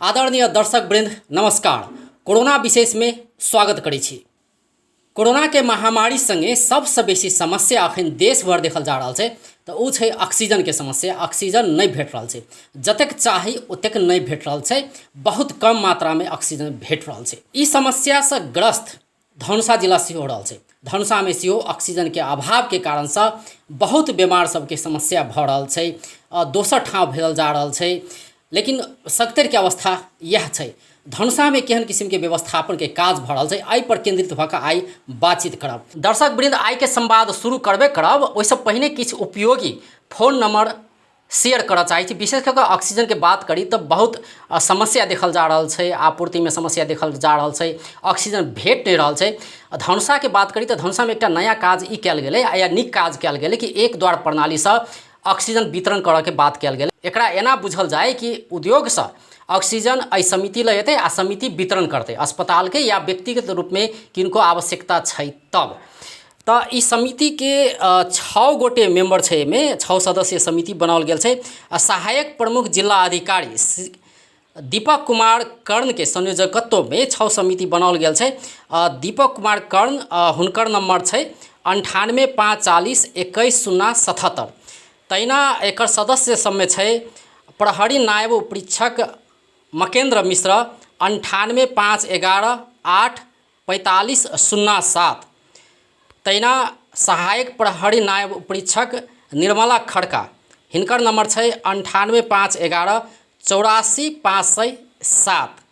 आदरणीय दर्शक वृंद नमस्कार। कोरोना विशेष में स्वागत करै छी। कोरोना के महामारी संगे सबसँ बेसी समस्या अखन देश भर देखल जा रहल छै तऽ ओ छै ऑक्सीजन के समस्या। ऑक्सीजन नहि भेट रहल छै, जतेक चाही ओतेक नहि भेट रहल छै, बहुत कम मात्रा में ऑक्सीजन भेट रहल छै। ई समस्या से ग्रस्त धनुषा जिला सेहो रहल छै। धनुषा में सेहो ऑक्सीजन के अभाव के कारण से बहुत बीमार सबके समस्या भऽ रहल छै, दोसर ठाम भेजल जा रहल छै। लेकिन सगतरि के अवस्था इएह छै। धनुषा में केहन किस्म के व्यवस्थापन के काज भऽ रहल छै, एहि पर केंद्रित भऽ कऽ आइ बातचीत करब। दर्शक वृंद, आइ के संवाद शुरू करबे करब, ओहिसँ पहिने किछु उपयोगी फोन नंबर शेयर करऽ चाहै छी। विशेष कऽ कऽ ऑक्सीजनके बात करी तऽ बहुत समस्या देखल जा रहल छै, आपूर्तिमे समस्या देखल जा रहल छै, ऑक्सीजन भेट नहि रहल छै। धनुषाके बात करी तऽ धनुषामे एकटा नया काज ई कयल गेलै या नीक काज कयल गेलै कि एक द्वार प्रणालीसँ ऑक्सीजन वितरण करऽके बात कयल गेलै। एकरा एना बुझल जाय कि उद्योगसँ ऑक्सीजन एहि समिति लग एतै आ समिति वितरण करतै अस्पतालके या व्यक्तिगत रूपमे किनको आवश्यकता छै तब। तऽ ई समितिके 6 गोटे मेम्बर छै, एहिमे 6 सदस्य समिति बनाओल गेल छै आ सहायक प्रमुख जिला अधिकारी दीपक कुमार कर्णके संयोजकत्वमे 6 समिति बनाओल गेल छै। दीपक कुमार कर्ण, हुनकर नंबर छै 98 5 40 21 0 77। तहिना एकर सदस्य सबमे छै प्रहरी नायब उपरीक्षक मकेन्द्र मिश्र 98 5 11 8 45 0 7। तहिना सहायक प्रहरी नायब उपरीक्षक निर्मला खड़का, हिनकर नंबर छै 98 5 11 84 507।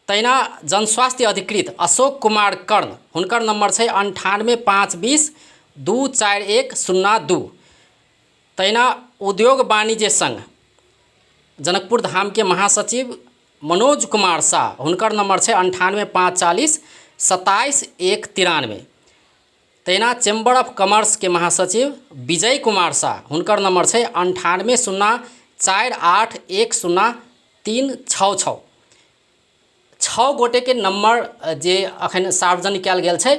तहिना जनस्वास्थ्य अधिकृत अशोक कुमार कर्ण, हुनकर नंबर छै 98 5 20 2 4 1 0 2। तहिना उद्योग वाणिज्य संघ जनकपुर धाम के महासचिव मनोज कुमार शाह, हुनकर नंबर छै 98 5 40 27 1 93। तहिना चैम्बर ऑफ कॉमर्स के महासचिव विजय कुमार शाह, हुनकर नंबर छै 98 0 4 8 1 0 3 6 6। 6 गोटे के नंबर जे अखन सार्वजनिक कयल गेल छै,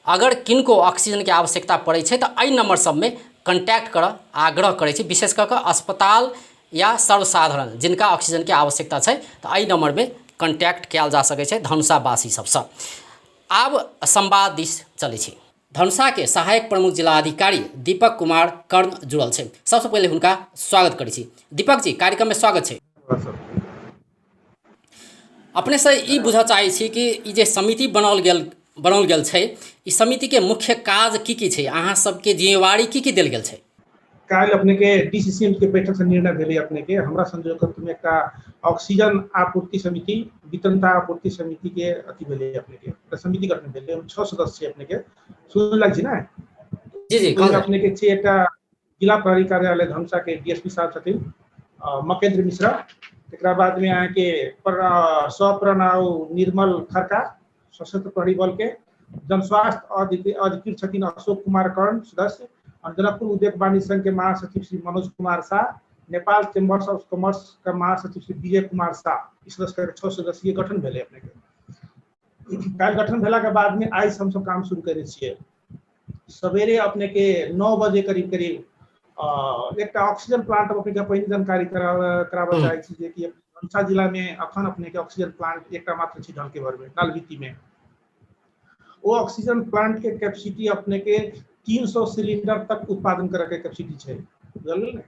अगर किनको ऑक्सीजन के आवश्यकता पड़ै छै तऽ एहि नंबर सबमे कॉन्टैक्ट करऽ आग्रह करै छी। विशेष कऽ कऽ अस्पताल या सर्वसाधारण जिनका ऑक्सीजन के आवश्यकता छै तऽ एहि नंबरमे कॉन्टैक्ट कयल जा सकै छै धनुषावासी सबसँ। आब संवाद दिस चलै छी। धनुषा के सहायक प्रमुख जिलाधिकारी दीपक कुमार कर्ण जुड़ल छै। सबसँ पहिले हुनका स्वागत करै छी। दीपक जी, कार्यक्रम में स्वागत छै। अपने से ई बुझऽ चाहै छी कि ई जे समिति बनाओल गेल छै, ई समिति के मुख्य काज की की छै, अहाँ सबके जिम्मेवारी की की देल गेल छै? काल्हि अपने के डीसीसीएम के बैठक से निर्णय भेलै अपने के हमरा संयोजकत्व में एकटा ऑक्सीजन आपूर्ति समिति, वितरण आपूर्ति समिति के अथी भेलै अपने के एकटा समिति गठन भेलै। 6 सदस्य अपने के सुन लाग छी ने? जी जी। अपने के छै एकटा जिला प्रहरी कार्यालय धनुषा के डीएसपी साहब छथिन मकेन्द्र मिश्रा, तकरा बाद में अहाँके सप्रणाव निर्मल खड़का सशस्त्र प्रहरी बल के, जनस्वास्थ्य अधिकृत छथिन अशोक कुमार कर्ण सदस्य, और जनकपुर उद्योग वाणिज्य संघ के महासचिव Shri Manoj Kumar Shah, Nepal chambers of commerce के महासचिव श्री विजय कुमार शाह, इस सदस्य 6 सदस्यीय गठन भेलै अपने के। काल्हि गठन भेला के बाद में आइ हमसब काम शुरू करै छियै। सवेरे अपने के 9 बजे करीब करीब एकटा ऑक्सीजन प्लांट अपने के पहिने जानकारी कराबऽ चाहै छी जे कि धनुषा जिला में अखन अपने के ऑक्सीजन प्लांट एकटा मात्र छै ढलकेवर में, लालबीती में। ओ ऑक्सीजन प्लांट के कैपेसिटी अपने के 300 सिलेंडर तक उत्पादन करे के कैपेसिटी छै, बुझलियै ने?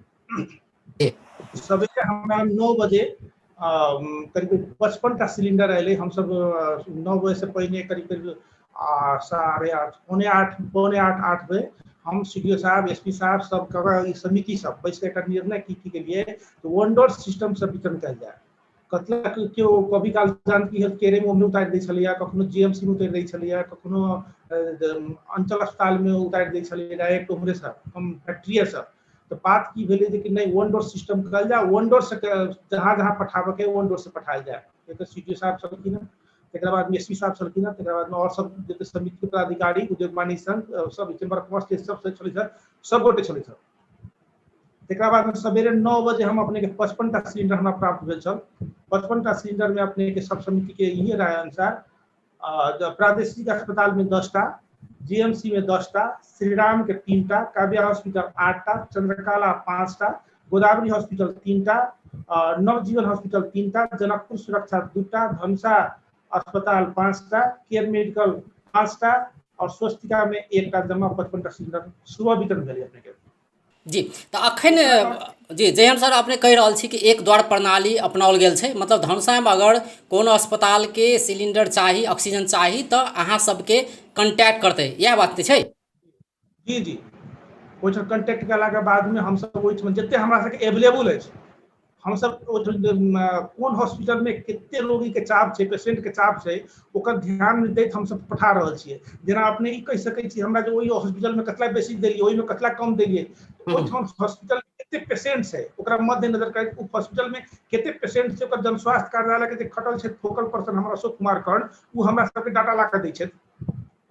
सवेरे हमरा 9 बजे करीब 55टा सिलेंडर एलै। हमसब 9 बजे से पहिने करीब करीब 8:30, 7:45, 7:45, 8 बजे हम सीडीओ साहब, एसपी साहब सब कऽ समिति सब बैस कऽ एकटा निर्णय की की केलिए तऽ वन डोर सिस्टम से वितरण कयल जाय। कतला केओ कभी काल जानकी हेल्थ केयरे में ओम्हरे उतारि दै छलैया, कखनो जीएमसी में उतारि दै छलैया, कखनो अंचल अस्पताल में उतारि दै छलैया डायरेक्ट ओम्हरे से, हम फैक्ट्रीए से। तऽ बात की भेलै जे कि नहि वन डोर सिस्टम कयल जाय, वन डोर से जहाँ जहाँ पठाबऽ के वन डोर से पठायल जाय। एक सीडीओ साहब छलखिन हँ, तकरा बाद में एसपी साहब छलखिन हँ, तकरा बाद में और सब जते समिति के पदाधिकारी, उद्योग वाणिज्य संघ, सब चैम्बर ऑफ कॉमर्स के सब छलै सर, सब गोटे छलै सर। तकरा बाद में सवेरे 9 बजे हम अपने के 55टा सिलेंडर हमरा प्राप्त भेल छल। 55टा सिलेंडर में अपने के सब समिति के इहे राय अनुसार प्रादेशिक अस्पताल में 10टा, जीएमसी में 10टा, श्रीराम के 3टा, काव्या हॉस्पिटल 8टा, चंद्रकला 5टा, गोदावरी हॉस्पिटल 3टा, नवजीवन हॉस्पिटल 3टा, जनकपुर सुरक्षा 2टा, धनुषा अस्पताल 5टा, केयर मेडिकल 5टा और स्वस्तिका में 1टा, जमा 55टा सिलिंडर सुबह वितरण भेलै अपने के। जी, तऽ अखन जी जे अनुसार अपने कहि रहल छी कि एक द्वार प्रणाली अपनाओल गेल छै, मतलब धनुषामे अगर कोनो अस्पतालके सिलिंडर चाही, ऑक्सीजन चाही, तऽ अहाँ सबके कॉन्टैक्ट करतै, इएह बात छै? जी जी, ओहिठाम कॉन्टैक्ट कयलाके बादमे हमसब ओहिठाम जते हमरा सबके एवेलेबल अछि, हमसब ओहिठाम कोन हॉस्पिटलमे कते रोगीके चाप छै, पेशेंटके चाप छै, ओकर ध्यान दैत हमसब पठा रहल छियै। जेना अपने ई कहि सकै छी हमरा जे ओहि हॉस्पिटलमे कतला बेसी देलियै, ओहिमे कतला कम देलियै, ओहिठाम हॉस्पिटल कते पेशेंट छै ओकरा मद्देनजर करैत ओ हॉस्पिटलमे कते पेशेंट छै ओकर जन स्वास्थ्य कार्यालयके जे खटल छै फोकल पर्सन हमर अशोक कुमार कर्ण, ओ हमरा सबके डाटा ला कऽ दै छथि,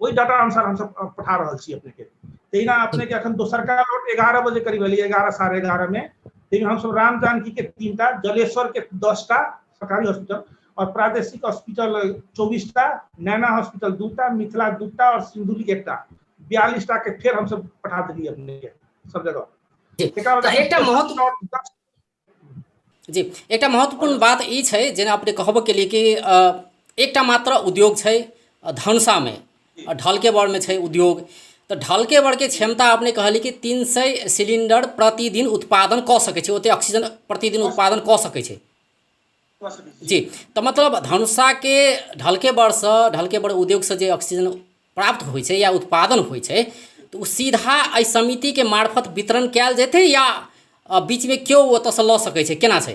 ओहि डाटा अनुसार हमसब पठा रहल छी अपने के। तहिना अपने के अखन दोसरका लोट 11 बजे करीब एलै, 11 साढ़े 11 में, ताहिमे हमसब राम जानकी के 3टा, जलेश्वर के 10टा सरकारी हॉस्पिटल और प्रादेशिक हॉस्पिटल 24टा, नैना हॉस्पिटल 2टा, मिथिला 2टा और सिंधुली 1टा, 42टा के फेर हमसब पठा देलियै अपने के सब जगह। एकटा महत्व जी, एकटा महत्वपूर्ण बात ई छै, जेना अपने कहबो केलियै कि एकटा मात्र उद्योग छै धनुषामे, ढलकेबरमे छै उद्योग, तऽ ढलकेबरके क्षमता अपने कहली कि 300 सिलिंडर प्रतिदिन उत्पादन कऽ सकै छै, ओते ऑक्सीजन प्रतिदिन उत्पादन कऽ सकै छै। जी, तऽ मतलब धनुषाके ढलकेबरसँ, ढलकेबर उद्योगसँ जे ऑक्सीजन प्राप्त होइ छै या उत्पादन होइ छै, तऽ ओ सीधा एहि समितिके मार्फत वितरण कयल जेतै या बीचमे केओ ओतऽसँ लऽ सकै छै, केना छै?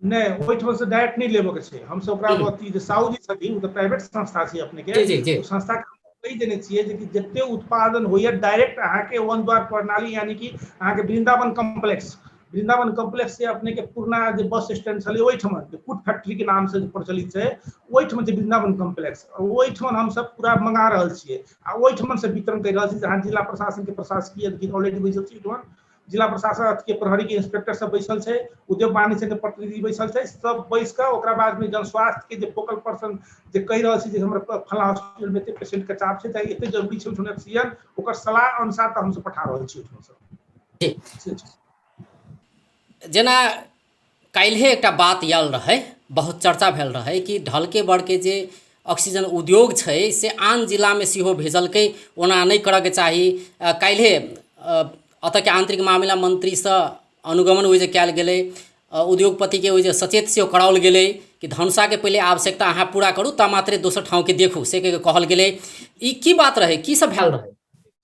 नहि, ओहिठाम से डायरेक्ट नहि लेबऽ के छै, हमसब ओकरा अथी जे साहू जी छथिन, ओ तऽ प्राइवेट संस्था छै अपने के, जी जी, संस्था के कहि देने छियै जे कि जते उत्पादन होइया डायरेक्ट अहाँके वन द्वार प्रणाली, यानी कि अहाँके वृंदावन कम्प्लेक्स, वृंदावन कम्प्लेक्स से अपने के पुरना जे बस स्टैंड छलै ओहिठाम, जे फूड फैक्ट्री के नाम से प्रचलित छै, ओहिठाम छै वृंदावन कम्प्लेक्स, ओहिठाम हमसब पूरा मंगा रहल छियै आ ओहिठाम से वितरण करि रहल छी, जहाँ जिला प्रशासन के प्रशासकीय अधिकारी ऑलरेडी बैसल छै, ओहिठाम जिला प्रशासन के प्रहरी के इंस्पेक्टर सब बैसल छै, उद्योग वाणिज्य के प्रतिनिधि बैसल छै, सब बैस कऽ ओकरा बाद में जन स्वास्थ्य के जे फोकल पर्सन जे कहि रहल छै जे हमर फलां हॉस्पिटल में एते पेशेंट के चाप छै, तऽ एते जरूरी छै ओहिठाम ऑक्सीजन, ओकर सलाह अनुसार तऽ हमसब पठा रहल छी ओहिठाम से। जी, जेना काल्हिए एकटा बात आयल रहै, बहुत चर्चा भेल रहै कि ढलकेबरके जे ऑक्सीजन उद्योग छै से आन जिलामे सेहो भेजलकै, ओना नहि करऽके चाही। काल्हिए एतऽके आन्तरिक मामिला मन्त्रीसँ अनुगमन ओहि जे कयल गेलै, उद्योगपतिके ओहि जे सचेत सेहो कराओल गेलै कि धनुषाके पहिले आवश्यकता अहाँ पूरा करू तऽ मात्रे दोसर ठामके देखू, से कहिके कहल गेलै। ई की बात रहै, की सब भेल रहै?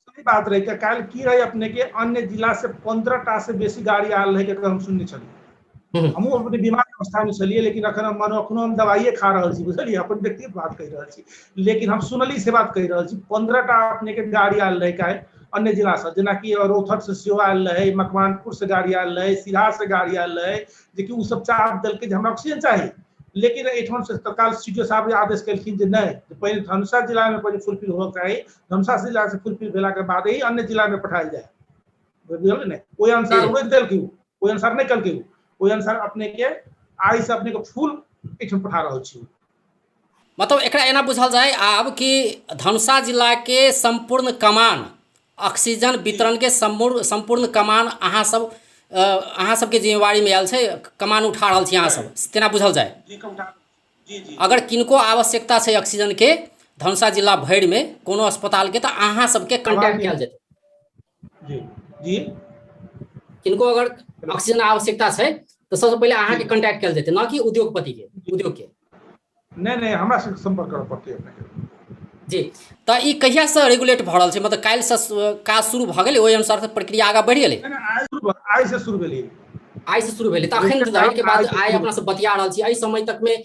सही बात रहै कि काल्हि की रहै अपने के अन्य जिला से 15टा से बेसी गाड़ी आयल रहै, के हम सुनने छलियै। हमहूँ अपने बीमार अवस्था में छलियै, लेकिन अखन हम मानो अखनो हम दवाइए खा रहल छी, बुझलियै, अपन व्यक्तिगत बात कहि रहल छी, लेकिन हम सुनली से बात कहि रहल छी। 15टा अपने के गाड़ी आयल रहै काल्हि अन्य जिला से, जेनाकि रौथट से सेहो आयल रहै, मकवानपुर से गाड़ी आयल रहै, सिरहा से गाड़ी आयल रहै, जेकि ओ सब चाप देलकै जे हमरा ऑक्सीजन चाही, लेकिन एहिठाम से तत्काल सी डी ओ साहब आदेश केलखिन जे नहि, पहिने धनुषा जिला में पहिले फुलफिल होबक चाही, धनुषा जिला से फुलफिल भेला के बाद ही अन्य जिला में पठायल जाय, बुझलियै ने? ओहि अनुसार रोकि देलकै, ओहि अनुसार नहि केलकै, ओहि अनुसार अपने के आइ से अपने के फूल एहिठाम पठा रहल छी। मतलब एकरा एना बुझल जाय आब कि धनुषा जिला के सम्पूर्ण कमान ऑक्सीजन वितरण के सम्पूर्ण कमान अहाँ सब अहाँ सबके जिम्मेवारी में आयल छै, कमान उठा रहल छी अहाँ सब, तेना बुझल जाय। अगर किनको आवश्यकता छै ऑक्सीजन के धनुषा जिला भरि में कोनो अस्पताल के, तऽ अहाँ सबके कॉन्टैक्ट कयल जेतै। जी जी, किनको अगर ऑक्सीजन आवश्यकता छै तऽ सबसँ पहिले अहाँके कॉन्टैक्ट कयल जेतै, न कि उद्योगपति के, उद्योग के। नहि नहि, हमरा से संपर्क करऽ पड़तै अपने के। जी, तऽ ई कहियासँ रेगुलेट भऽ रहल छै? मतलब काल्हिसँ काज शुरू भऽ गेलै, ओहि अनुसार प्रक्रिया आगाँ बढ़ि गेलै? आइ से शुरू भेलै। आइ से शुरू भेलै। तऽ अखन धरिके बाद आइ अपना सब बतिया रहल छी, एहि समय तकमे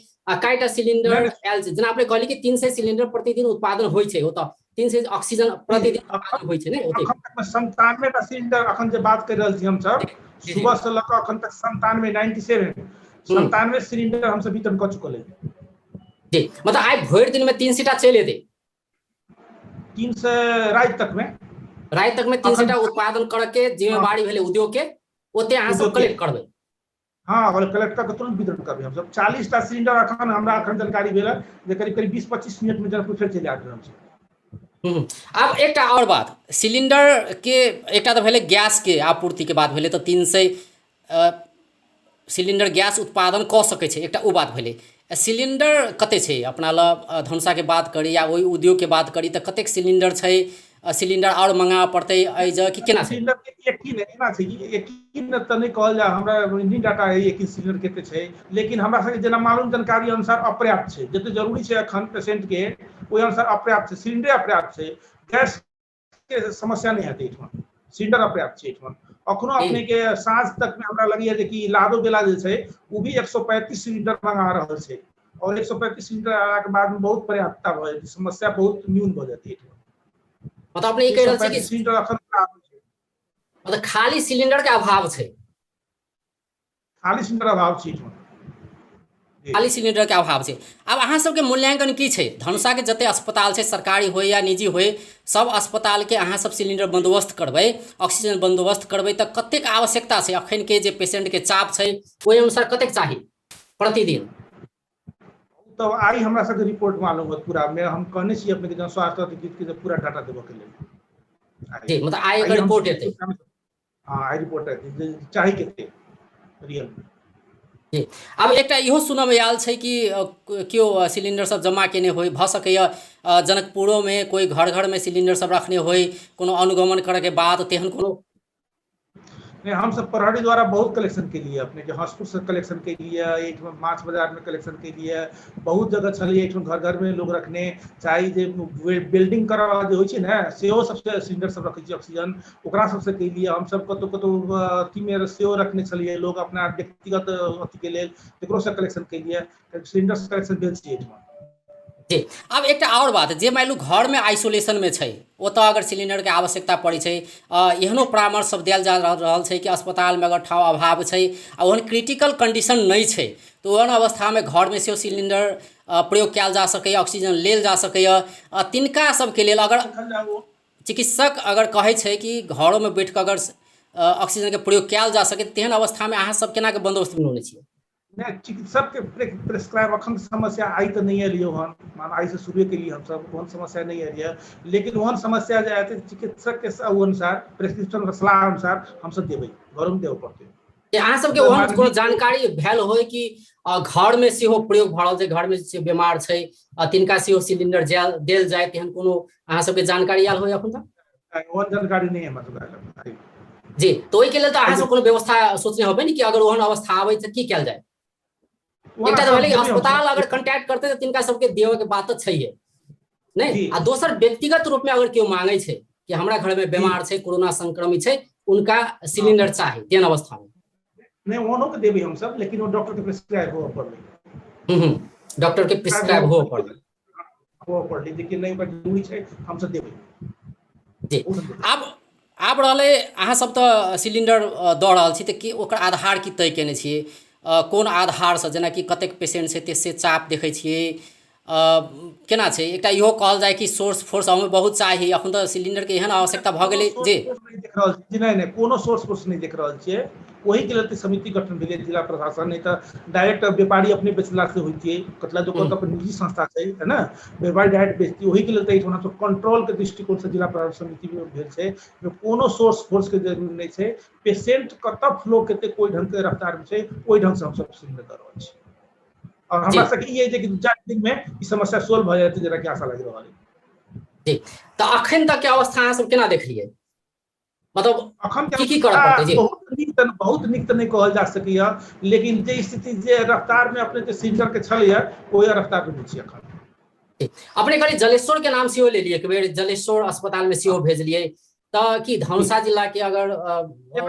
कएटा सिलिंडर आयल छै? जेना अपने कहली कि 300 सिलिंडर प्रतिदिन उत्पादन होइ छै, ओतऽ 300 ऑक्सीजन प्रतिदिन उत्पादन होइ छै ने? ओते अखन तक 97 टा सिलिंडर अखन जे बात करि रहल छी हमसब, सुबह से लऽ कऽ अखन तक 97, 97, 97 सिलिंडर हमसब वितरण कऽ चुकल है। जी, मतलब आइ भरि दिन में 300 टा चलि एतै? 300 राति तक में। राति तक में 300 टा उत्पादन करऽ के जिम्मेवारी भेलै उद्योग के, ओते अहाँ सब कलेक्ट करबै? हाँ, और कलेक्ट कऽ तुरंत वितरण करबै हमसब। 40 टा सिलिंडर अखन हमरा अखन जानकारी भेल जे करीब करीब 20-25 मिनट में जनकपुर फेर चलि आबि रहल छै। आब एकटा आओर बात, सिलिंडर के एकटा तऽ भेलै गैस के आपूर्ति के बात भेलै, तऽ 300 सिलिंडर गैस उत्पादन कऽ सकै छै, एकटा ओ बात भेलै। आ सिलिंडर कतेक छै अपना लग? धनुषाके बात करी या ओहि उद्योगके बात करी तऽ कतेक सिलिंडर छै? सिलिंडर आओर मङ्गाबऽ पड़तै एहि जगह कि केना छै? सिलिंडर के यकीन एना छै कि यकीन तऽ नहि कहल जाय, हमरा नहि डाटा है यकीन सिलिंडर कते छै, लेकिन हमरा सबके जेना मालूम जानकारी अनुसार अपर्याप्त छै। जते जरूरी छै अखन पेशेंट के ओहि अनुसार अपर्याप्त छै, सिलिंडरे अपर्याप्त छै। गैस के समस्या नहि हेतै एहिठाम, सिलिंडर अपर्याप्त छै एहिठाम अखनो। अपने के साँझ तक में हमरा लगैया जे कि लादो बेला जे छै ओ भी 135 सिलिंडर मंगा रहल छै और 135 सिलिंडर आला के बाद में बहुत पर्याप्तता भऽ जेतै, समस्या बहुत न्यून भऽ जेतै एहिठाम। मतलब अपने ई कहि रहल छी कि 135 सिलिंडर अखन मतलब खाली सिलिंडर के अभाव छै? खाली सिलिंडर अभाव छै एहिठाम। खाली सिलिंडर के अभाव छै। आब अहाँ सबके मूल्यांकन की छै? धनुषाके जते अस्पताल छै, सरकारी होय या निजी होय, सब अस्पतालके अहाँ सब सिलिंडर बंदोबस्त करबै, ऑक्सीजन बंदोबस्त करबै तऽ कतेक आवश्यकता छै? अखन के जे पेशेंटके चाप छै ओहि अनुसार कतेक चाही प्रतिदिन? तब आइ हमरा सबके रिपोर्ट मालूम होत पूरा में। हम कहने छी अपने के जन स्वास्थ्य अधिकृत के जे पूरा डाटा देबऽ के लेल। जी, मतलब आइ एकर रिपोर्ट एतै? हाँ, आइ रिपोर्ट एतै जे चाही कते रियल। जी, आब एकटा इहो सुनऽमे आयल छै कि केओ सिलिंडर सब जमा केने होइ, भऽ सकैए जनकपुरोमे कोइ घर घरमे सिलिंडर सब रखने होइ, कोनो अनुगमन करऽके बाद तेहन कोनो? नहीं, हम सब प्रहरी द्वारा बहुत कलेक्शन के लिए अपने के हॉस्पिटल से कलेक्शन के लिए, एहिठाम माछ बाजार में कलेक्शन के लिए, बहुत जगह छलियै एहिठाम घर घर में लोग रखने, चाहे जे बिल्डिंग करऽ वाला जे होइ छै ने सेहो सबसे सिलिंडर सब रखै छै ऑक्सीजन, ओकरा सबसे के लिए हमसब कतौ कतौ अथी में सेहो रखने छलियै, लोग अपना व्यक्तिगत अथी के लेल तकरो से कलेक्शन के लिए सिलिंडर कलेक्शन भेल छै एहिठाम। जी, आब एकटा आओर बात जे मानि लू घरमे आइसोलेशनमे छै, ओतऽ अगर सिलिंडरके आवश्यकता पड़ै छै, एहनो परामर्श सब देल जा रहल छै कि अस्पतालमे अगर ठाव अभाव छै आ ओहन क्रिटिकल कंडीशन नहि छै तऽ ओहन अवस्थामे घरमे सेहो सिलिंडर प्रयोग कयल जा सकैए, ऑक्सीजन लेल जा सकैए। तिनका सबके लेल अगर चिकित्सक अगर कहै छै कि घरोमे बैठ कऽ अगर ऑक्सीजनके प्रयोग कयल जा सकै, तेहन अवस्थामे अहाँ सब केनाके बन्दोबस्त बनौने छियै? नहि, चिकित्सक के प्रिस्क्राइब अखन समस्या आइ तऽ नहि एलियै हन, मान आइ से शुरुए केलियै हमसब, ओहन समस्या नहि एलियै, लेकिन ओहन समस्या जे आयत चिकित्सक के अनुसार प्रिस्क्रिप्शन के सलाह अनुसार हमसब देबै, घरोमे देबऽ पड़तै। जे अहाँ सबके ओहन कोनो जानकारी भेल होय कि घरमे सेहो प्रयोग भऽ रहल छै, घरमे जे बीमार छै तिनका सेहो सिलिंडर देल जाय, तेहन कोनो अहाँ सबके जानकारी आयल होय अखन तक? ओहन जानकारी नहि हमरा सबके। जी, तऽ ओहिके लेल तऽ अहाँ सब कोनो व्यवस्था सोचने होबै ने कि अगर ओहन अवस्था आबै तऽ की कयल जाय? एकटा तऽ भेलै अस्पताल अगर कॉन्टैक्ट करतै तऽ तिनका सबके देबऽ के बात तऽ छैहे नहि, आ दोसर व्यक्तिगत रूप में अगर केओ मांगे छै कि हमरा घर में बीमार छै, कोरोना संक्रमित छै, उनका सिलिंडर चाही, तेहन अवस्था में? नहि, ओनो के देबै हमसब, लेकिन ओ डॉक्टर के प्रिस्क्राइब होबऽ पड़लै। डॉक्टर के प्रिस्क्राइब होबऽ पड़लै, होबऽ पड़लै, लेकिन नहि ओकर जरूरी छै, हमसब देबै। जी, आब रहलै अहाँ सब तऽ सिलिंडर दऽ रहल छी तऽ की ओकर आधार की तय केने छियै? कोन आधारसँ, जेनाकि कतेक पेशेंट छै से चाप देखै छियै, केना छै? एकटा इहो कहल जाय कि सोर्स फोर्स अहूँ बहुत चाही, अखन तऽ सिलिंडरके एहन आवश्यकता भऽ गेलै। जी, देख रहल छी, नहि नहि, कोनो सोर्स फोर्स नहि देख रहल छियै। ओहिके लेल तऽ समिति गठन भेलै, जिला प्रशासन, नहि तऽ डायरेक्ट व्यापारी अपने बेचला से होइतियै, कतला दोकान तऽ अपन निजी संस्था छै, है ने, व्यापारी डायरेक्ट बेचती। ओहिके लेल तऽ एहिठाम हमसब कंट्रोल के दृष्टिकोण से जिला प्रशासन समिति भेल छै। कोनो सोर्स फोर्स के जरूरी नहि छै, पेशेंट कतऽ फ्लो कते कोइ ढंग के रफ्तार में छै ओहि ढंग से हमसब सिलिंडर दऽ रहल छी और हमरा सबके ई है जे 2-4 दिन में ई समस्या सोल्व भऽ जेतै, जेना कि आशा लागि रहल है। जी, तऽ अखन तक के अवस्था अहाँ सब केना देखलियै? मतलब अखन की की करऽ पड़तै? जी, बहुत नीक तऽ नहि कहल जा सकैया, लेकिन जे स्थिति जे रफ्तार में अपने के सिलिंडर के छलैया ओहि रफ्तार में नहि छै अखन। अपने कहलियै जलेश्वर के नाम सेहो लेलियै, एक बेर जलेश्वर अस्पताल में सेहो भेजलियै, तऽ की धनुषा जिला के अगर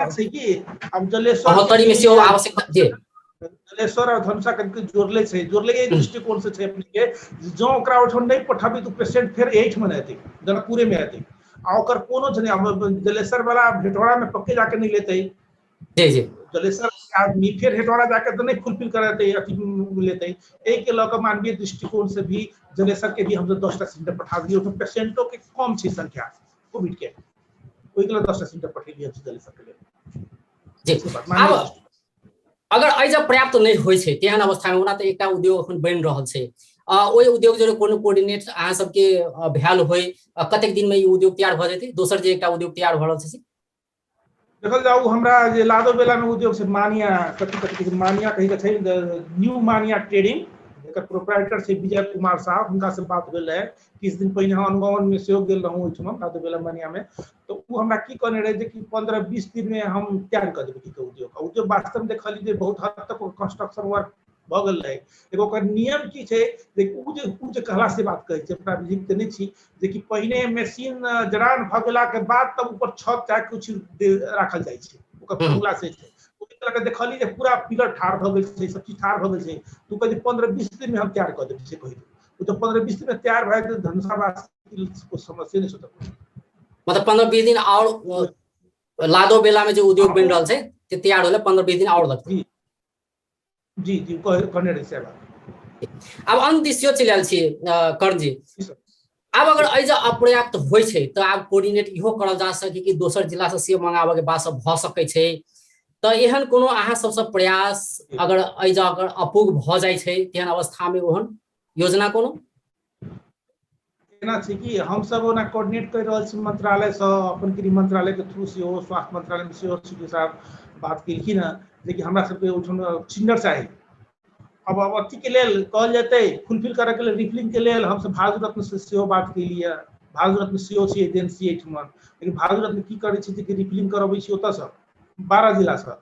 छै कि अब जलेश्वर महोत्तरी में सेहो आवश्यकता? जी, जलेश्वर और धनुषा के जोड़ले छै, जोड़ले एहि दृष्टिकोण से छै अपने के, जँ ओकरा ओहिठाम नहि पठाबी तऽ पेशेंट फेर एहिठाम एतै, जनकपुरे में एतै, आ ओकर कोनो छै नहि, जलेश्वर वाला हेटौड़ा में पक्के जाके नहि लेतै। जी जी जलेश्वर आदमी फेर हेटौड़ा जाके तऽ नहि फुलफिल करेतै, अथी लेतै। एहि के लऽ कऽ मानवीय दृष्टिकोण से भी जलेश्वर के भी हमसब 10टा सिलिंडर पठा दियै। ओहिठाम पेशेंटो के कम छै संख्या कोविड के, ओहिके लेल 10टा सिलिंडर पठेलियै हमसब जलेश्वर के लेल। जी, आब अगर एहि जब पर्याप्त नहि होइ छै तेहन अवस्थामे, ओना तऽ एकटा उद्योग अखन बनि रहल छै, ओहि उद्योग जरे कोनो कोऑर्डिनेट अहाँ सबके भेल होय, कतेक दिनमे ई उद्योग तैयार भऽ जेतै, दोसर जे एकटा उद्योग तैयार भऽ रहल छै से? देखल जाउ, हमरा जे लादो बेलामे उद्योग छै मानिया, कथी कथी कहै छै, मानिया कही के छै, न्यू मानिया ट्रेडिंग, एकर प्रोप्राइटर छै विजय कुमार साहब, हुनका से बात भेल रहै किछु दिन पहिने। हम अनुगमनमे सेहो गेल रहौं ओहिठमा लादो बेला मानियामे, तऽ ओ हमरा की कहने रहै जे कि 15-20 दिनमे हम तैयार कऽ देबै की उद्योग। उद्योग वास्तवमे देखलियै जे बहुत हद तक कंस्ट्रक्शन वर्क भऽ गेल रहै, लेकिन ओकर नियम की छै जे ओ जे कहला से बात कहै छै, प्राविधिक तऽ नहि छी, जे कि पहिने मशीन जड़ान भऽ गेलाके बाद तब ऊपर छत चाहे किछु राखल जाइ छै, ओकर फॉर्मूला से छै। ओहि लऽ कऽ देखलियै जे पूरा पिलर ठाढ़ भऽ गेल छै, सब चीज ठाढ़ भऽ गेल छै। तऽ ओ कहै छै 15-20 दिनमे हम तैयार कऽ देबै, से कहि ओ तऽ 15-20 दिनमे तैयार भए जेतै, धनुषावासी समस्या नहि छै। मतलब 15-20 दिन आओर लादो बेला में जे उद्योग बनि रहल छै से तैयार होले 15-20 दिन आओर लगतै। जी जी जी, कहने रही से बात। आब अन्त दिस सेहो चलि आयल छी कर्ण जी। आब अगर एहि जे अपर्याप्त होइ छै तऽ आब कोऑर्डिनेट इहो करल जा सकै कि दोसर जिला से सेहो मंगाबऽ के बात सब भऽ सकै छै। तऽ एहन कोनो अहाँ सबसँ प्रयास अगर एहि जे अगर अपूग भऽ जाइ छै तेहन अवस्थामे ओहन योजना कोनो? एना छै कि हमसब ओना कोऑर्डिनेट करि रहल छी मंत्रालयसँ, अपन गृह मंत्रालयके थ्रू सेहो, स्वास्थ्य मंत्रालयमे सेहो सी साहब बात केलखिन हँ जेकि हमरा सबके ओहिठाम सिलिंडर चाही। अब अथीके लेल कहल जेतै, फुलफिल करैके लेल, रिफिलिंगके लेल हमसब भारत रत्न से सेहो बात केलियै। भारत रत्न सेहो छै एजेंसी एहिठमा, लेकिन भारत रत्न की करै छै जे रिफिलिंग करबै छै ओतऽसँ 12 जिलासँ।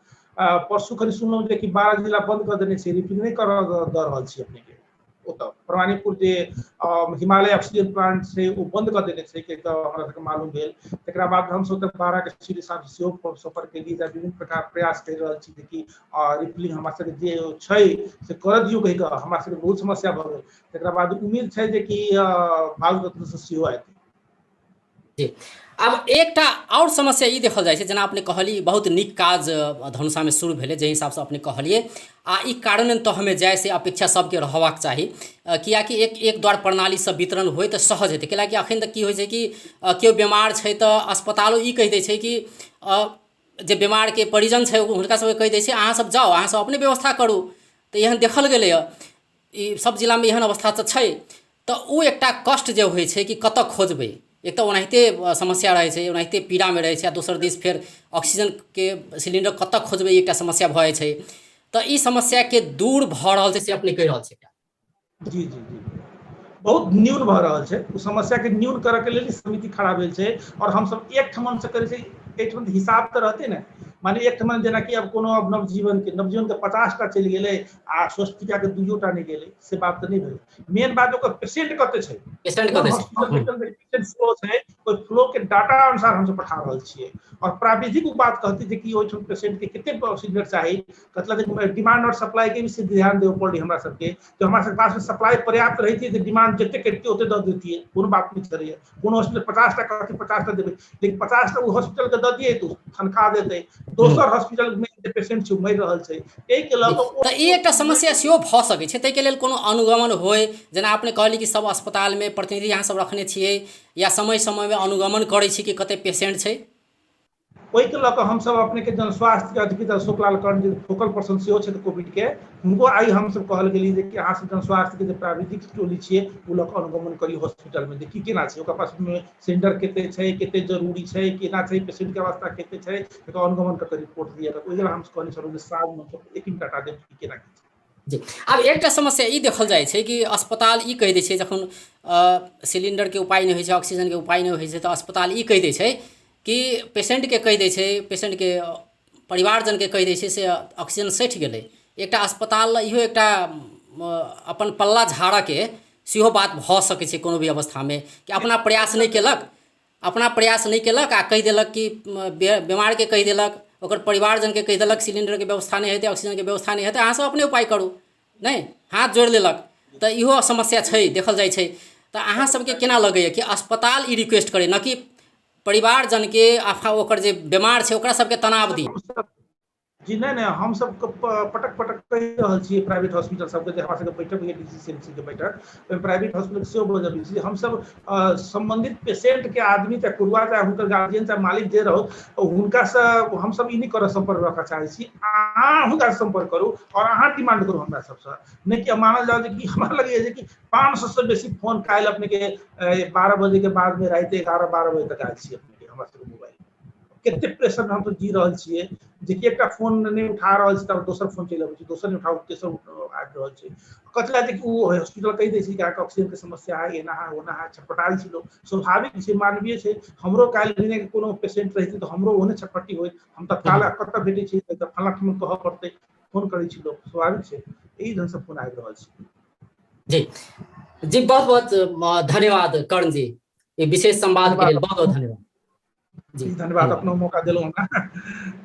परसू खनी सुनलहुँ जे कि 12 जिला बंद कऽ देने छै, रिफिलिंग नहि करऽ दऽ रहल छी अपनेके। ओतऽ प्रमाणीपुर जे हिमालय ऑक्सीजन प्लांट छै ओ बंद कऽ देने छै के तऽ हमरा सबके मालूम भेल। तकरा बाद हमसब तऽ 12 के सी साहब सेहो सम्पर्क केलियै, विभिन्न प्रकार प्रयास करि रहल छी जेकि रिफिलिंग हमरा सबके जे छै से करऽ दियौ कहि कऽ, हमरा सबके बहुत समस्या भऽ गेल। तकरा बाद उम्मीद छै जे कि भारत रत्न से सेहो आयत। जी, आब एकटा आओर समस्या ई देखल जाइ छै, जेना अपने कहलियै बहुत नीक काज धनुषामे शुरू भेलै जाहि हिसाबसँ अपने कहलियै, आ ई कार्यान्वयन तहमे जाय से अपेक्षा सबके रहबाक चाही, किएकि एक एक द्वार प्रणालीसँ वितरण होइ तऽ सहज हेतै। कैलाकि अखन तक की होइ छै कि केओ बीमार छै तऽ अस्पतालो ई कहि दै छै कि जे बीमारके परिजन छै हुनका सबके कहि दै छै अहाँ सब जाउ, अहाँ सब अपने व्यवस्था करू। तऽ एहन देखल गेलैए, ई सब जिलामे एहन अवस्था तऽ छै। तऽ ओ एकटा कष्ट जे होइ छै कि कतऽ खोजबै, एक तऽ ओनाहिते समस्या रहै छै, ओनाहिते पीड़ामे रहै छै, आ दोसर दिस फेर ऑक्सीजनके सिलिण्डर कतऽ खोजबै, एकटा समस्या भऽ जाइ छै। तऽ ई समस्याके दूर भऽ रहल छै से अपने कहि रहल छै? जी जी जी, बहुत न्यून भऽ रहल छै। ओ समस्याके न्यून करऽके लेल समिति खड़ा भेल छै आओर हमसब एक ठमन से करै छै, एहिठमन हिसाब तऽ रहतै ने। माने एक ठमन जेनाकि आब कोनो अब नवजीवनके 50 टा चलि गेलै आ स्वस्तिकाके दुइयोटा नहि गेलै, से बात तऽ नहि भेलै। मेन बात ओकर पेशेंट कते छै, पेशेंट कते छै, पेशेंट फ्लो छै, ओहि फ्लो के डाटा अनुसार हमसब पठा रहल छियै और प्राविधिक ओ बात कहतै जे कि ओहिठाम पेशेंट के कते ऑक्सीजन चाही। मतलब डिमांड और सप्लाई के भी ध्यान देबऽ पड़लै हमरा सबके। तऽ हमरा सबके पास सप्लाई पर्याप्त रहितै तऽ डिमांड जते करितियै ओते दऽ दैतियै, कोनो बात नहि छलैए। कोनो हॉस्पिटल 50 टा कहतै, 50 टा देबै, लेकिन 50 टा ओ हॉस्पिटल के दऽ दियै तऽ तनख्वाह देतै, दोसर हॉस्पिटल मे जे पेशेंट छै मरि रहल छै, एहिके लऽ कऽ। तऽ ई एकटा समस्या सेहो भऽ सकै छै। ताहिके लेल कोनो अनुगमन होइ, जेना अपने कहली कि सब अस्पतालमे प्रतिनिधि अहाँ सब रखने छियै या समय समयमे अनुगमन करै छी कि कते पेशेंट छै? ओहिके लऽ कऽ हमसभ अपनेके जन स्वास्थ्यके अधिकृत अशोक लाल कर्ण जे फोकल पर्सन सेहो छथि कोविडके, हुनको आइ हमसभ कहल गेली जे कि अहाँसभ जन स्वास्थ्यके जे प्राविधिक टोली छियै ओ लऽ कऽ अनुगमन करियौ हॉस्पिटलमे जे की केना छै, ओकरा पास सिलिंडर कते छै, कते जरूरी छै, केना छै, पेशेंटके अवस्था कते छै, एकर अनुगमन कऽ कऽ रिपोर्ट दिअ। ओहि लेल हम कहने छलहुँ जे साँझमे हमसभ एक डाटा देब कि केना की छै। जी, आब एकटा समस्या ई देखल जाइ छै कि अस्पताल ई कहि दै छै, जखन सिलिण्डरके उपाय नहि होइ छै, ऑक्सीजनके उपाय नहि होइ छै, तऽ अस्पताल ई कहि दै छै कि पेशेंटके कहि दै छै, पेशेंटके परिवारजनके कहि दै छै से ऑक्सीजन सठि गेलै। एकटा अस्पताल इहो एकटा अपन पल्ला झाड़ऽके सेहो बात भऽ सकै छै कोनो भी अवस्थामे कि अपना प्रयास नहि केलक, अपना प्रयास नहि केलक आ कहि देलक कि बेमारके कहि देलक, ओकर परिवारजनके कहि देलक सिलिण्डरके व्यवस्था नहि हेतै, ऑक्सीजनके व्यवस्था नहि हेतै, अहाँसभ अपने उपाय करू, नहि हाथ जोड़ि लेलक। तऽ इहो समस्या छै, देखल जाइ छै। तऽ अहाँ सबके केना लगैए कि अस्पताल ई रिक्वेस्ट करै न कि परिवारजनके अथवा ओकर जे बेमार छै ओकरा सबके तनाव दी? जी नहि नहि, हमसब पटक पटक कहि रहल छियै प्राइवेट हॉस्पिटल सबके जे हमरा सबके बैठक होइए, D C C M C के बैठक, ओहिमे प्राइवेट हॉस्पिटल सेहो बजबै छी हमसब। सम्बन्धित पेशेंट के आदमी चाहे कुरुआ चाहे हुनकर गार्जियन चाहे मालिक जे रहो, हुनकासँ हमसब ई नहि करऽ सम्पर्क रखऽ चाहै छी। अहाँ हुनकासँ सम्पर्क करू आओर अहाँ डिमांड करू हमरा सबसँ, नहि कि मानल जाओ जे कि हमरा लगैए जे कि 500 से बेसी फोन काल्हि अपनेके 12 बजे के बादमे राति 11-12 बजे तक आयल छी अपनेके हमरा सबके मोबाइल। कते प्रेशर मे हमसब जी रहल छियै, जेकि एकटा फोन नहि उठा रहल छै तऽ दोसर फोन चलि अबै छै, दोसर नहि उठाउ तेसर आबि रहल छै। कथी लए कि ओ हॉस्पिटल कहि दै छै कि अहाँके ऑक्सीजन के समस्या है, एना है ओना है, छटपटायल छै लोक। स्वाभाविक छै, मानवीय छै। हमरो काल्हि भेने कोनो पेशेंट रहितै तऽ हमरो ओहने छटपटी होइत, हम तत्काल कतऽ भेटै छै तऽ फल्लाँ ठाम कहऽ पड़तै, फोन करै छी लोक, स्वाभाविक छै। एहि ढंग से फोन आबि रहल छै। जी जी, बहुत बहुत धन्यवाद कर्ण जी, ई विशेष संवाद के लेल बहुत बहुत धन्यवाद जी। धन्यवाद, अपनो मौका देलहुँ हमरा,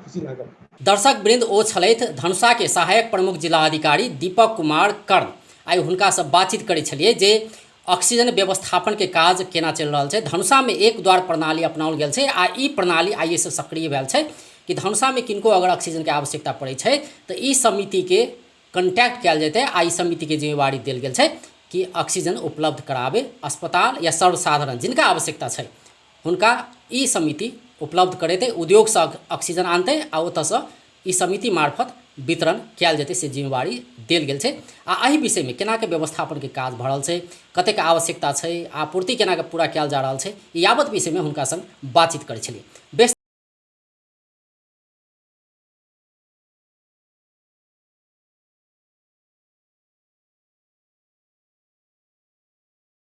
खुशी लागल। दर्शक वृंद, ओ छलथि धनुषा के सहायक प्रमुख जिला अधिकारी दीपक कुमार कर्ण। आइ हुनकासँ बातचीत करै छलियै जे ऑक्सीजन व्यवस्थापन के काज केना चलि रहल छै। धनुषामे एक द्वार प्रणाली अपनाओल गेल छै आ ई प्रणाली आइएसँ सक्रिय भेल छै कि धनुषामे किनको अगर ऑक्सीजनके आवश्यकता पड़ै छै तऽ ई समितिके कॉन्टैक्ट कयल जेतै आ ई समितिके जिम्मेवारी देल गेल छै कि ऑक्सीजन उपलब्ध कराबै अस्पताल या सर्वसाधारण जिनका आवश्यकता छै हुनका ई समिति उपलब्ध करेतै, उद्योगसँ ऑक्सीजन आनतै आ ओतऽसँ ई समिति मार्फत वितरण कयल जेतै, से जिम्मेवारी देल गेल छै। आ एहि विषयमे केनाके व्यवस्थापनके काज भऽ रहल छै, कतेक आवश्यकता छै, आपूर्ति केनाके पूरा कयल जा रहल छै, यावत विषयमे हुनका संग बातचीत करै छलियै। बेस।